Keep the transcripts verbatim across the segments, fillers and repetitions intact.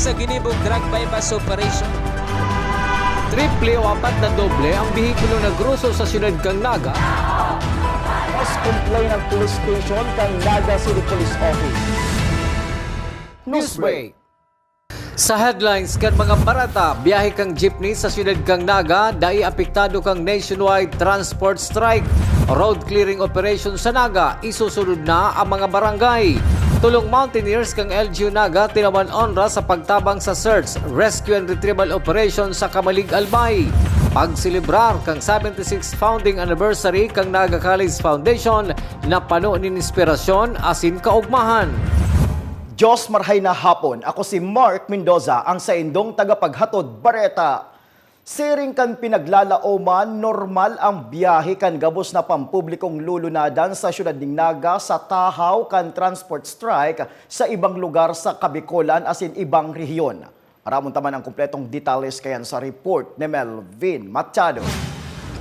Sa ginibong drug buy-bust operation. Triple o apat na doble ang behikulo na groso sa siyudad kan Naga. Mas complain ang police station kan Naga City Police Office. Newsbreak. Sa headlines kan mga bareta, biyahe kan jeepney sa siyudad kan Naga dai apektado kan nationwide transport strike. Road clearing operation sa Naga, isusunod na ang mga barangay. Tulong mountaineers kan L G U Naga tinawan onra sa pagtabang sa search, rescue and retrieval operation sa Camalig, Albay. Pagselebrar kan seventy-sixth founding anniversary kan Naga College Foundation, napano nin inspirasyon asin kaogmahan. Diyos marhay na hapon, ako si Mark Mendoza, ang saindong tagapaghatod bareta. Siring kan pinaglalaoman, normal ang biyahe kan gabos na pampublikong lulunadan sa siyudad nin Naga sa tahaw kan transport strike sa ibang lugar sa Kabikolan asin ibang rehiyon. Aramon ta man ang kompletong detalles kayan sa report ni Melvin Machado.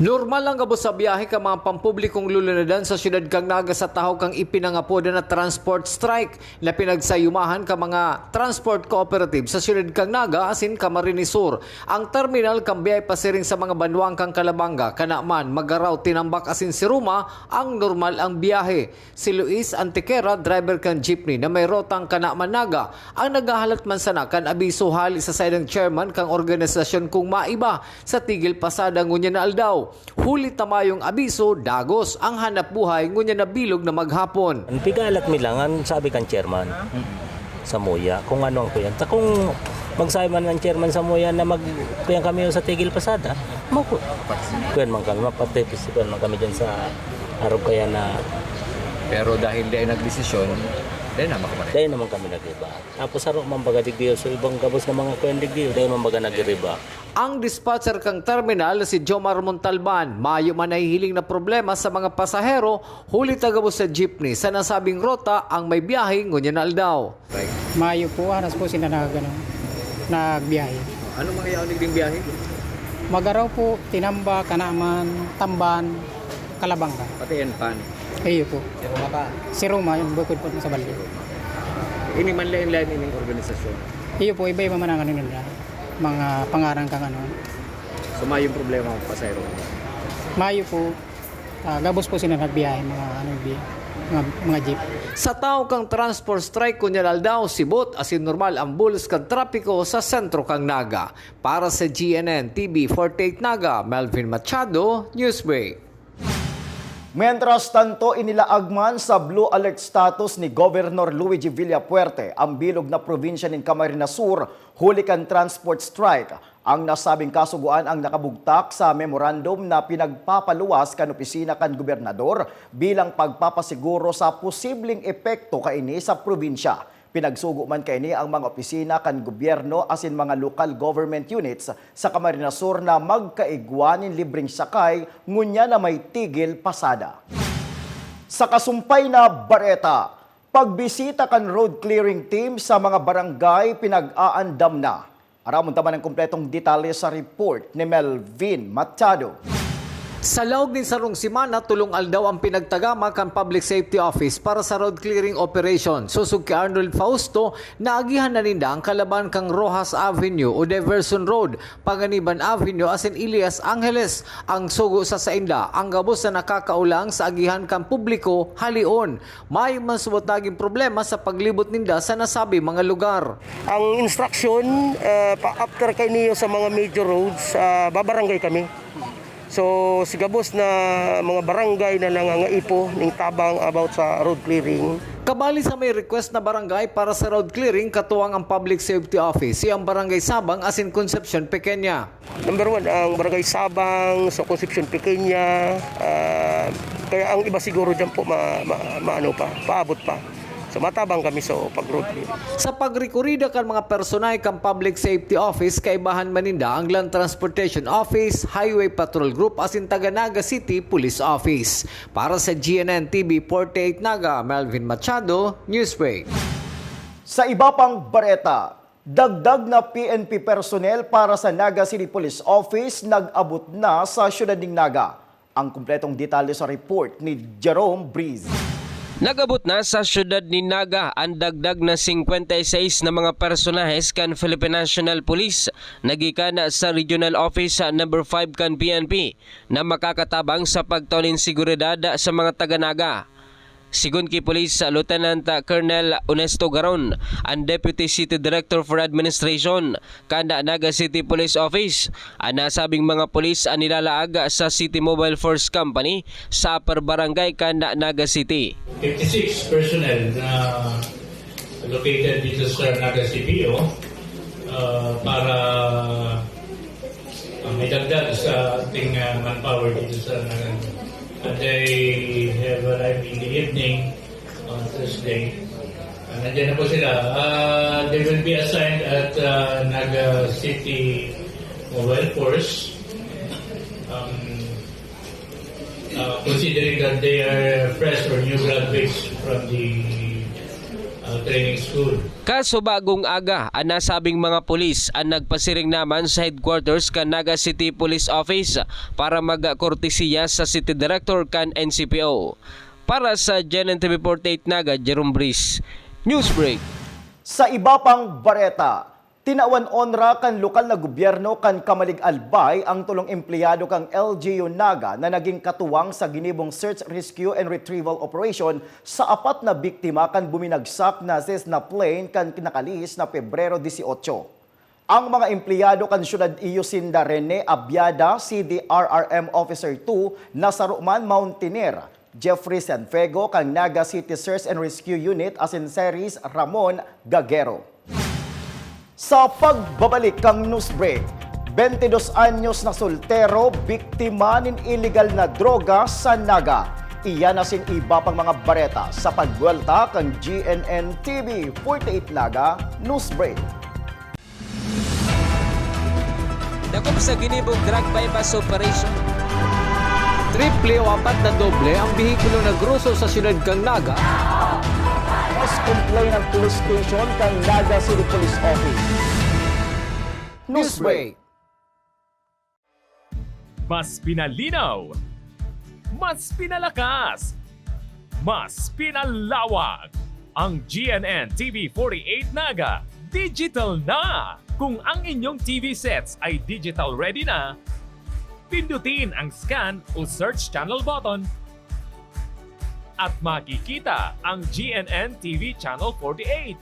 Normal ang gabos sa biyahe kan mga pampublikong lulunadan sa siyudad kan Naga sa tahaw kan ipinangapodan na transport strike na pinagsayumahan kan mga transport cooperative sa siyudad kan Naga asin Camarines Sur. Ang terminal kan biyahe pasiring sa mga banwaan kan Calabanga, Canaman, Magarao, Tinambac asin Siruma ang normal ang biyahe. Si Luis Antequera, driver kan jeepney na may rotang Canaman, Naga, ang naghahalat man sana kan abiso hale sa saindang chairman kan organisasyon kung maiba sa tigil pasada ngunyan na aldaw. Huli ta mayong abiso, dagos ang hanap buhay ngunyan na bilog na maghapon. Pigalat mi lang an sabi kan chairman sa Muya kung ano ang kuyan. Ta kung magsabi man ang chairman sa Muya na mag-, kuyan kami sa tigil pasada, magku-, kuyan man kami, mapatipis kuyan man kami dyan sa arog kaya na. Pero dahil di ay nagdesisyon, dahil naman kami. Dahil naman kami nag-iba. Tapos saro man baga digdiyo, so ibang gabos na mga kuyan digdiyo, dahil man baga nag-iba. Ang dispatcher kan terminal na si Jomar Montalban, mayo man nahihiling na problema sa mga pasahero huli ta gabos sa jeepney sa nasabing rota ang may biyahe ngunyan na aldaw. Mayo po, aras po sila nag, ano, nagbiyahe. Anong mga yaon nagding biyahe? Magaraw po, Tinamba, Kanaman, Tamban, Kalabanga. Pati Enpan. Iyo po. Pero maka, Si Roma, yung bukod po sa Balde. Ini man lain-lain ining organisasyon. Iyo po, iba-iba man ang ano nila, mga pangaran kang ano. So mayong problema ang pasahero. Mayo po, ah, gabos po sila nagbiyahe, mga, ano, bi- mga, mga jeep. Sa tahaw kan transport strike ngunyan na aldaw, sibot asin normal ang bulos kan trapiko sa sentro kan Naga. Para sa G N N T V forty-eight Naga, Melvin Machado, Newsbreak. Mientras tanto, inilaag man sa blue alert status ni Governor Luigi Villafuerte ang bilog na probinsya nin Camarines Sur huli kan transport strike. Ang nasabing kasugoan ang nakabugtak sa memorandum na pinagpapaluwas kan opisina kan gobernador bilang pagpapasiguro sa posibleng epekto kaini sa probinsya. Pinagsugo man kaini ang mga opisina kan gobyerno asin mga local government units sa Camarines Sur na magkaigwa nin libreng sakay ngunyan na may tigil pasada. Sa kasumpay na bareta, pagbisita kan road clearing team sa mga barangay pinag-aandam na. Aramon ta man ang kompletong detalye sa report ni Melvin Machado. Sa laog nin sarong semana, tolong aldaw ang pinagtagama kan Public Safety Office para sa road clearing operation. Sosog ki Arnold Fausto, naagihan na ninda ang kalaban kan Roxas Avenue o Diversion Road, Panganiban Avenue asin Elias Angeles. Ang sugo sa sainda, ang gabos na nakakaolang sa agihan kan publiko halion. Mayo man subot nagin problema sa paglibot ninda sa nasabi mga lugar. Ang instruction, ah, pa after kainiyo sa mga major roads, ah, babarangay kami. So, si gabos na mga barangay na nangangaipo ning tabang about sa road clearing. Kabali sa may request na barangay para sa road clearing, katuwang ang Public Safety Office, si ang Barangay Sabang asin Concepcion Pequeña. Number one, ang Barangay Sabang, so Concepcion Pequeña, ah, kaya ang iba siguro dyan po ma, ma, maano pa, paabot pa. So matabang kami sa pag-road clearing. Sa pagrekorida kan mga personahe kan Public Safety Office, kaibahan man ninda ang Land Transportation Office, Highway Patrol Group asin taga Naga City Police Office. Para sa G N N T V forty-eight Naga, Melvin Machado, Newsbreak. Sa iba pang bareta, dagdag na P N P personnel para sa Naga City Police Office nag-abot na sa siyudad nin Naga. Ang kompletong detalye sa report ni Jerome Breeze. Nag-abot na sa siyudad nin Naga an dagdag na singkwenta y seis na mga personahes kan Philippine National Police na gikan sa Regional Office Number five kan P N P na makakatabang sa pagtao nin seguridad sa mga taga Naga. Sigon ki Police Lieutenant Colonel Onesto Garon, an Deputy City Director for Administration kan Naga City Police Office, an nasabing mga pulis an nilalaag sa City Mobile Force Company sa Upper Barangay kan Naga City. Fifty-six personnel na located dito sa Naga C P O, ah, para, ah, may dagdag sa ating, ah, manpower dito sa Naga. And they have arrived in the evening on Thursday. Ah, nandiyan na po sila. Ah, they will be assigned at, ah, Naga City Mobile Force. Um, uh, considering that they are fresh or new graduates from the, uh, training school. Kaso bagong aga, an nasabing mga pulis an nagpasiring naman sa headquarters kan Naga City Police Office para magkortesiya sa City Director kan N C P O. Para sa G N N T V forty-eight Naga, Jerome Bris, Newsbreak. Sa iba pang bareta, tinawan onra kan lokal na gobyerno kan Camalig Albay ang tolong empleyado kan L G U Naga na naging katuwang sa ginibong search, rescue and retrieval operation sa apat na biktima kan buminagsak na Cessna plane kan nakalihis na Pebrero dieciocho. Ang mga empleyado kan syudad iyo sinda Rene Abiada, C D R R M Officer two, na saro man mountaineer, Jeffrey Sanfego kan Naga City Search and Rescue Unit asin Ceres Ramon Gagero. Sa pagbabalik kan Newsbreak, twenty dos anyos na soltero, biktima nin iligal na droga sa Naga. Iyan asin iba pang mga bareta sa pagbuwelta kan G N N T V forty-eight Naga Newsbreak. Dakop sa ginibong drug buy-bust operation. Triple o apat na doble ang behikulo na groso sa siyudad kan Naga. Mas complain ang police station kan Naga City Police Office. Newsbreak. Mas pinalinaw, mas pinalakas, mas pinalawak. Ang G N N T V forty-eight Naga digital na! Kung ang inyong T V sets ay digital ready na, pindutin ang scan o search channel button at makikita ang G N N T V Channel forty-eight.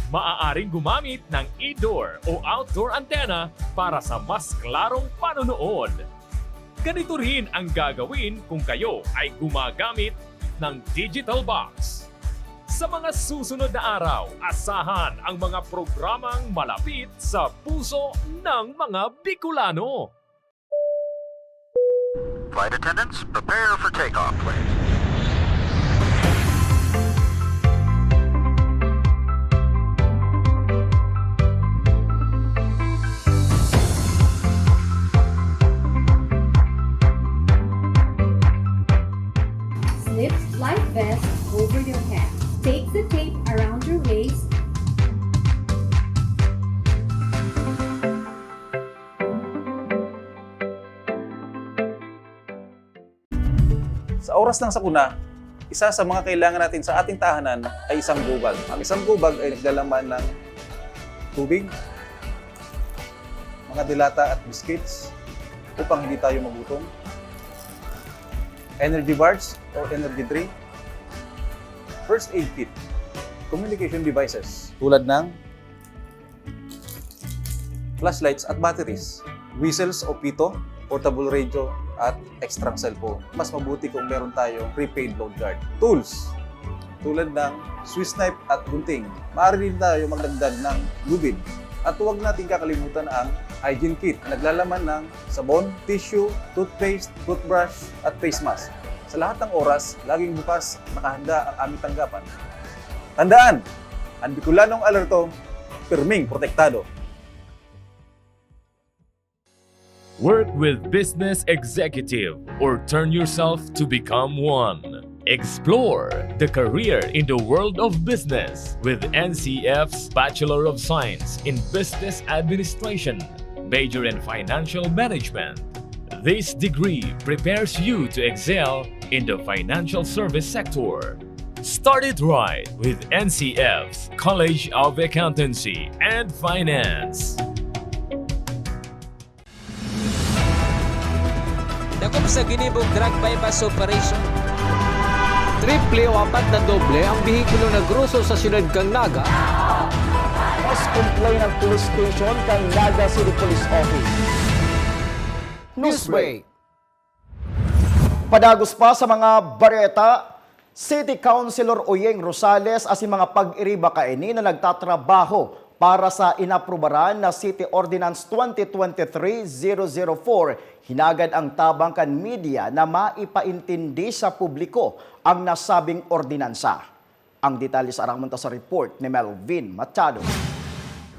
Maaaring gumamit ng indoor o outdoor antenna para sa mas klarong panonood. Ganito rin ang gagawin kung kayo ay gumagamit ng digital box. Sa mga susunod na araw, asahan ang mga programang malapit sa puso ng mga Bicolano. Flight attendants, prepare for takeoff, please. Slip life vest over your head. Take the tape around your waist. Sa oras ng sakuna, isa sa mga kailangan natin sa ating tahanan ay isang gobag. Ang isang gobag ay naglalaman ng tubig, mga delata at biscuits upang hindi tayo magutom, energy bars or energy drink, first aid kit, communication devices tulad ng flashlights at batteries, whistles o pito, portable radio, at extrang cellphone. Mas mabuti kung meron tayong prepaid load guard. Tools, tulad ng Swiss knife at gunting. Maaari din tayo magdagdag ng lubid. At huwag nating kakalimutan ang hygiene kit na naglalaman ng sabon, tissue, toothpaste, toothbrush, at face mask. Sa lahat ng oras, laging bukas, nakahanda ang aming tanggapan. Tandaan, ang Bicolanong alerto, pirming protektado. Work with Business Executive or turn yourself to become one. Explore the career in the world of business with N C F's Bachelor of Science in Business Administration, major in Financial Management. This degree prepares you to excel in the financial service sector. Start it right with N C F's College of Accountancy and Finance. Dakop sa ginibong drug buy-bust operation. Triple o apat na doble ang behikulo na groso sa siyudad kan Naga. Mas complain ang police station kan Naga City Police Office. Newsbreak. Padagos pa sa mga bareta, City Councilor Oyeng Rosales asin mga pag-iriba kaini na nagtatrabaho para sa inaprubaran na City Ordinance twenty twenty-three zero zero four, hinagad ang tabang kan media na maipaintindi sa publiko ang nasabing ordinansa. Ang detalye sa aramon ta sa report ni Melvin Machado.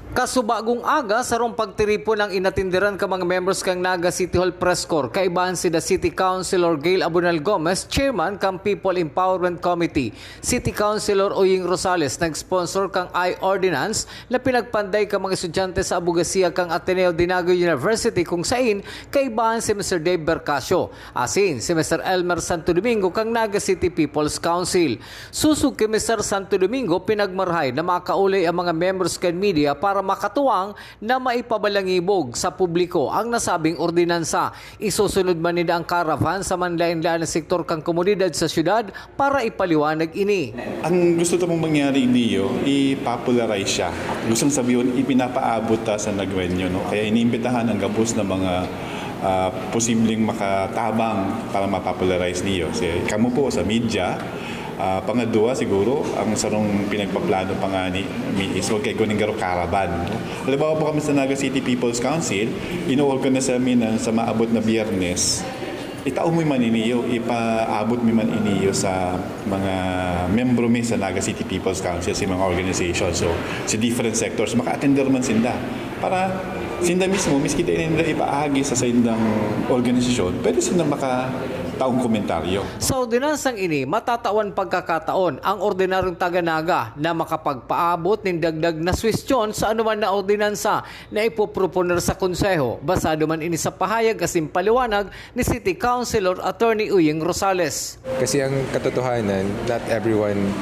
Kasubagong aga, sarong pagtiripon ang inatindiran kan mga members kan Naga City Hall Press Corps. Kaibahan sida City Councilor Gail Abunal Gomez, Chairman kan People Empowerment Committee. City Councilor Oying Rosales, nag-sponsor kan I-Ordinance na pinagpanday kan mga estudyante sa abogasiya kan Ateneo de Naga University, kung sain kaibahan si Mister Dave Bercasio, asin si Mister Elmer Santo Domingo kan Naga City People's Council. Sosog ki Mister Santo Domingo, pinagmarahay na makaulay ang mga members kan media para makatuwang na maipabalangibog sa publiko ang nasabing ordinansa. Isusunod man ninda ang caravan sa manlaen-laen na sektor kan komunidad sa syudad para ipaliwanag ini. Ang gusto ta pong mangyari niyo, i-popularize siya. Gustong sabihon, ipinapaabot ta sa nagwenyo, no? Kaya iniimbitahan ang gabos na mga, ah, posibleng makatabang para ma-popularize niyo. Si kamo po sa media, ah, pangadwa siguro, ang sarong pinagpaplano pa nga ni, mi is wag kayo kuning garo caravan, no? Halimbawa po kami sa Naga City People's Council, ino-organize namin na sa maabot na Biyernes, itao mi man iniyo, ipaabot mi man iniyo sa mga membro mi sa Naga City People's Council, sa mga organization. So, sa different sectors, maka-attender man sinda. Para sinda mismo, miski dai ninda ipaagi sa saindang organisasyon, pwede sinda makataong komentaryo. Sa ordinansang ini, matatawan pagkakataon ang ordinaryong taga-Naga na makapagpaabot nin dagdag na suwestyon sa anuman na ordinansa na ipoproponer sa Konseho, basado man ini sa pahayag asin paliwanag ni City Councilor Attorney Uyeng Rosales. Kasi ang katotohanan, not everyone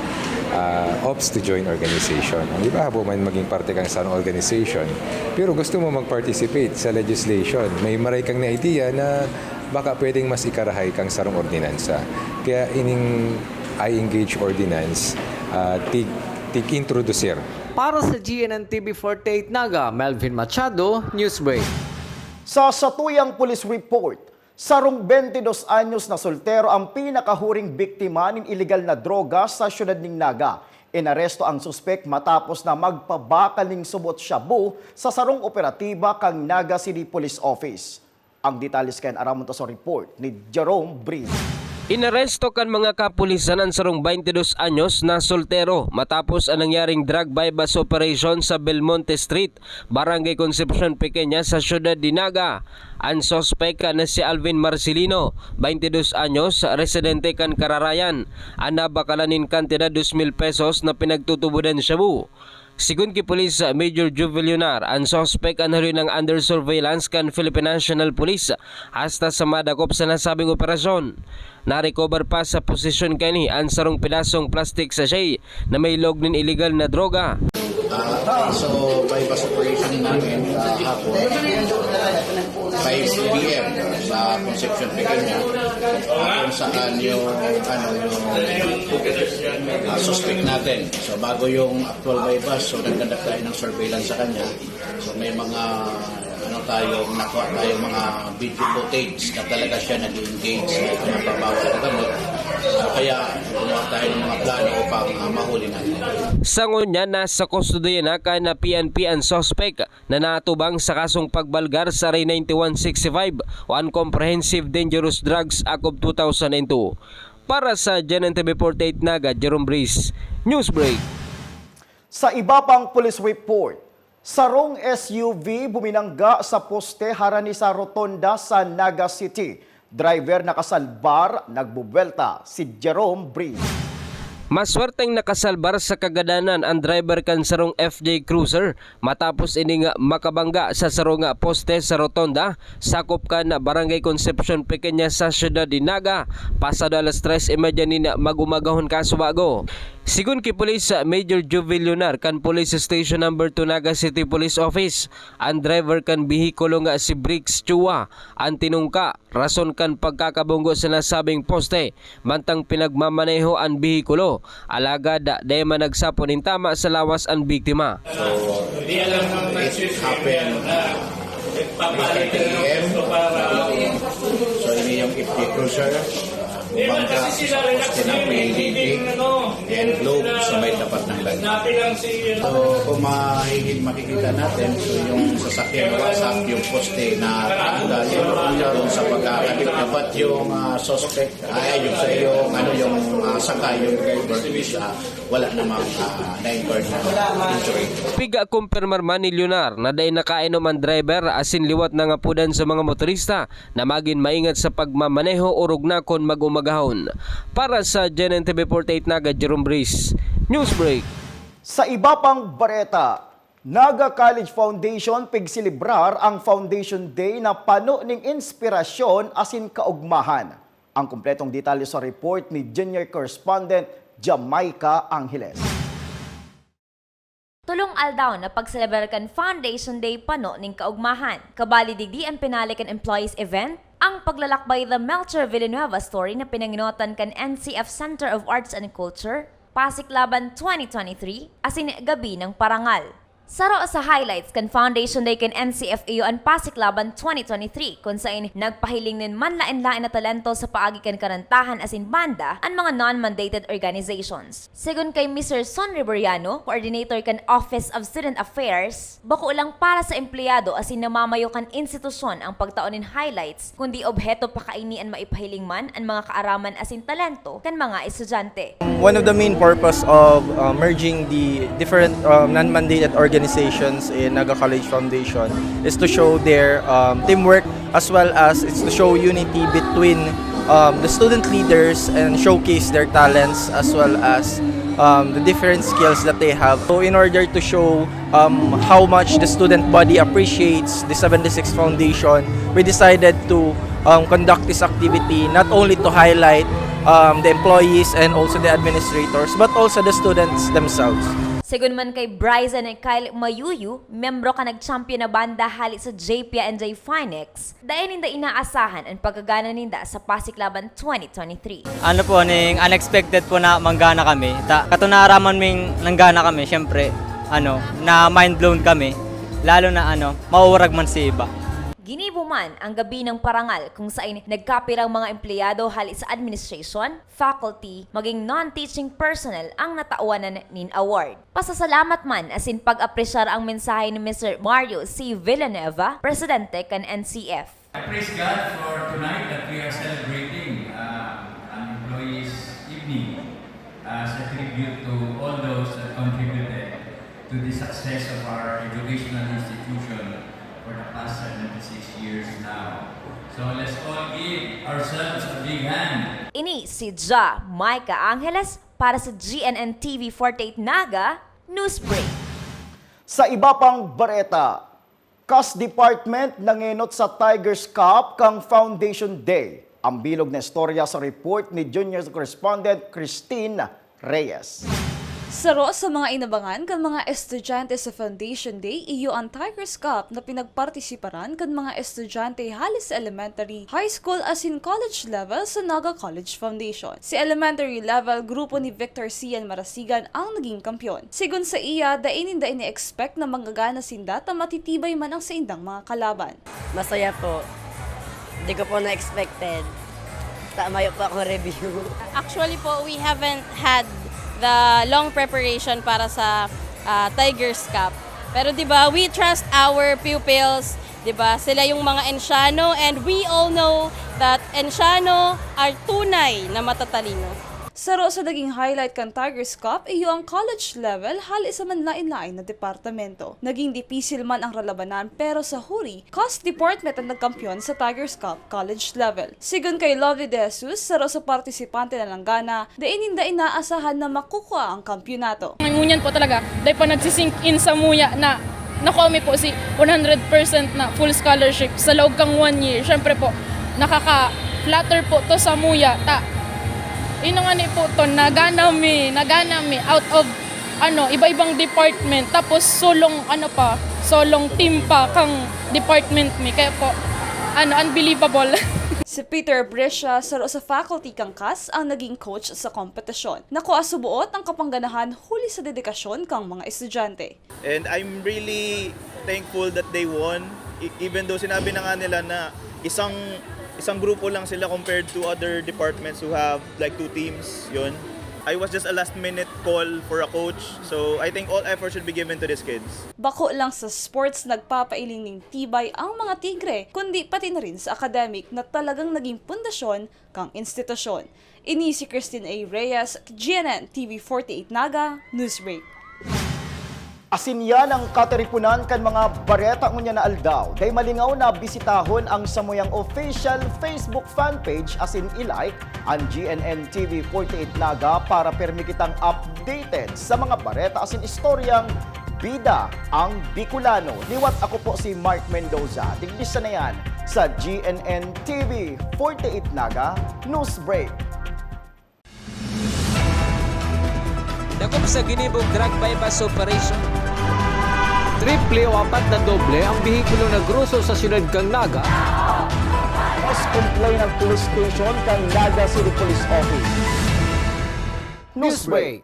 uh, opts to join organization. Ang iba habo man maging parte kang sarong organization, pero gusto mo mag-participate sa legislation. May maray kang na idea na baka pwedeng mas ikarahay kang sarong ordinansa. Kaya ining I-Engage Ordinance, uh, tig, tig-introducir. Para sa G N N T V forty-eight Naga, Melvin Machado, Newsbreak. Sa satuyang police report, sarong twenty-dos anyos na soltero ang pinakahuring biktima nin iligal na droga sa siyudad nin Naga. Inaresto ang suspek matapos na magpabakal nin subot shabu sa sarong operatiba kan Naga City Police Office. Ang detalye sa aramon ta sa report ni Jerome Breeze. Inaresto kan mga kapulisan an sarong twenty-dos anyos na soltero matapos an nangyaring drug buy-bust operation sa Belmonte Street, Barangay Concepcion Pequeña sa siyudad de Naga. An suspek na si Alvin Marcelino, twenty-dos anyos, residente kan Kararayan, an nabakalan nin kantidad dos mil pesos na pinagtutubodan shabu. Sigon ki Police Major Juve Leonar, an suspek an haloy nang under surveillance kan Philippine National Police hasta sa madakop sa nasabing operasyon. Narecover pa sa posesyon kaini an sarong pedasong plastic sachet na may log nin iligal na droga. Ah, so, buy-bust operation namin kahapon, five P M sa Concepcion Pequeña, kung saan yung, ano, yung ah, suspect natin. So, bago yung actual buy-bust, so nagkandak tayo ng surveillance sa kanya. So, may mga, ano tayo, nakuha tayo mga video footage na talaga siya nag-engage sa mga pabawal na gamot. So, kaya gumawa tayo ng mga plano upang ah, mahuli natin. Sa ngunyan, nasa kustodiya na kan P N P an suspek na natubang sa kasong pagbalgar sa R ninety-one sixty-five o an Comprehensive Dangerous Drugs Act of two thousand two. Para sa G N N T V forty-eight Naga, Jerome Breeze, Newsbreak. Sa iba pang police report, sarong S U V buminangga sa poste harani sa rotonda sa Naga City. Driver nakasalbar, nagbubuwelta si Jerome Breeze. Maswerteng nakasalbar sa kagadanan an driver kan sarong F J Cruiser matapos ining makabangga sa saro nga poste sa rotonda sakop kan Barangay Concepcion Pequeña sa siyudad de Naga, pasado alas tres y media nin mag-umagahon kasubago. Sigon ki Police Major Juvie Lunar kan Police Station Number two Naga City Police Office, an driver kan behikulo nga si Briggs Chua an tinungka rason kan pagkakabunggo sa nasabing poste, mantang pinagmamaneho an behikulo. Alagad dai man nagsapon nin tama sa lawas an biktima. So, it happened three thirty A M. So, ini yung F J Cruiser. Bumangga sa poste ng P N D T and Globe sa may tapat ng langit. So, kung mahigit makikita natin, so yung sasakyan na wasak, yung poste na tanggal, yung sa pagkakadikit, dapat yung ah, suspect, ay, yung sa yung, ano, yung ah, sakay, yung driver, is ah, wala namang ah, na-incurred na injury. Piga-kumpirmar man ni Leonar na dai nakainom an driver asin liwat na ngapodan sa mga motorista na magin maingat sa pagmamaneho orog na kun mag-umagahon. Para sa G N N T V forty-eight Naga, Jerome Breeze, Newsbreak. Sa iba pang bareta, Naga College Foundation pigselebrar ang Foundation Day na pano ning inspirasyon asin kaogmahan. Ang kompletong detalye sa report ni Junior Correspondent Jamaica Angeles. Tolong aldaw na pagselebrar kan Foundation Day pano ning kaogmahan. Kabali digdi an pinali kan employees event, ang paglalakbay The Melchor Villanueva Story na pinanginotan kan N C F Center of Arts and Culture, Pasig Laban twenty twenty-three, asin Gabi ng Parangal. Saro sa highlights kan Foundation Day kan N C F iyo an Pasig Laban twenty twenty-three, kun sain nagpahiling nin manlaen-laen na talento sa paagi kan karantahan asin banda an mga non-mandated organizations. Segun kay Mister Son Riboriano, coordinator kan Office of Student Affairs, bako lang para sa empleyado asin namamayo kan institusyon ang pagtao nin highlights, kundi obheto pa kaini an maipahiling man an mga kaaraman asin talento kan mga estudyante. One of the main purpose of uh, merging the different uh, non-mandated organizations in Naga College Foundation is to show their um, teamwork, as well as it's to show unity between um, the student leaders and showcase their talents as well as um, the different skills that they have. So in order to show um, how much the student body appreciates the seventy-six Foundation, we decided to um, conduct this activity not only to highlight um, the employees and also the administrators, but also the students themselves. Segun man kay Bryson Kyle Mayuyu, membro kan nag-champion na banda hali sa J P A N J Finex, dai ninda inaasahan an pagkagana ninda sa Pasig Laban twenty twenty-three. Ano po, ning unexpected po na manggana kami. Ta, kato naaraman ming nanggana kami, syempre, ano, na mind blown kami. Lalo na, ano, mauurag man si iba. Ginibo man ang Gabi ng Parangal, kung sain nagkapirang mga empleyado hali sa administration, faculty, maging non-teaching personnel ang natawanan nin award. Pasasalamat man asin pag-apresyar ang mensahe ni Mister Mario C. Villanueva, presidente kan N C F. I praise God for tonight that we are celebrating uh, an employees' evening as a tribute to all those that contributed to the success of our educational institution for the past seventy-six years now. So let's all give ourselves a big hand. Ini si Ja Micah Angeles para sa G N N T V forty-eight Naga Newsbreak. Sa iba pang bareta, Kas Department nangenot sa Tigers Cup kan Foundation Day. Ang bilog na istorya sa report ni Junior Correspondent Christine Reyes. Saro sa mga inabangan kan mga estudyante sa Foundation Day iyo an Tigers Cup na pinagpartisiparan kan mga estudyante hali sa elementary, high school asin college level sa Naga College Foundation. Sa elementary level, grupo ni Victor Sian Marasigan ang naging kampeon. Sigon sa iya, dai ninda ini-expect na manggagana sinda ta matitibay man ang saindang mga kalaban. Masaya po. Di ko po na-expected. Ta, mayo po akong review. Actually po, we haven't had the long preparation para sa ah, Tigers Cup. Pero 'di ba, we trust our pupils, 'di ba? Sila yung mga Anciano and we all know that Anciano are tunay na matatalino. Saro sa naging highlight kan Tigers Cup iyo ang college level hali sa manlaen-laen na departamento. Naging dipisil man ang lalabanan, pero sa huri, COST Department ang nagkampiyon sa Tigers Cup college level. Sigon kay Lovely De Jesus, saro sa partisipante na langgana, dai ninda inaasahan na makukua ang kampiyonato. Ngunyan po talaga, dahil pa nagsisink in sa muya na nakuha mi po si one hundred percent na full scholarship sa laog kang one year. Siyempre po, nakaka-flatter po to sa muya. Ta, yun nga ni po to, nagana mi, nagana mi out of ano, iba-ibang department. Tapos solong ano pa, solong team pa kang department mi. Kaya po, ano, unbelievable. Si Peter Brescia, saro sa faculty kan CAS, ang naging coach sa kompetisyon. Nakua sa buot ang kapangganahan huli sa dedikasyon kan mga estudyante. And I'm really thankful that they won. E- even though sinabi na nga nila na isang isang grupo lang sila compared to other departments who have like two teams, yun. I was just a last minute call for a coach. So I think all effort should be given to these kids. Bako lang sa sports nagpapailing nin tibay ang mga Tigre, kundi pati na rin sa academic na talagang naging pundasyon kang institusyon. Ini si Christine A. Reyes, G N N T V forty-eight Naga, Newsbreak. Asin yan ang katiriponan kan mga bareta ngunyan na aldaw. Dai malingaw na bisitahon ang samuyang official Facebook fan page asin i-like an G N N T V forty-eight Naga para pirmi kitang updated sa mga bareta asin istoryang bida ang Bicolano. Liwat ako po si Mark Mendoza. Digdi sa na yan sa G N N T V forty-eight Naga Newsbreak. Dakop sa ginibong drug buy-bust operation. Triple o apat na doble ang behikulo na groso sa siyudad kan Naga. Mas complain ang police station kan Naga City Police Office. Newsbreak.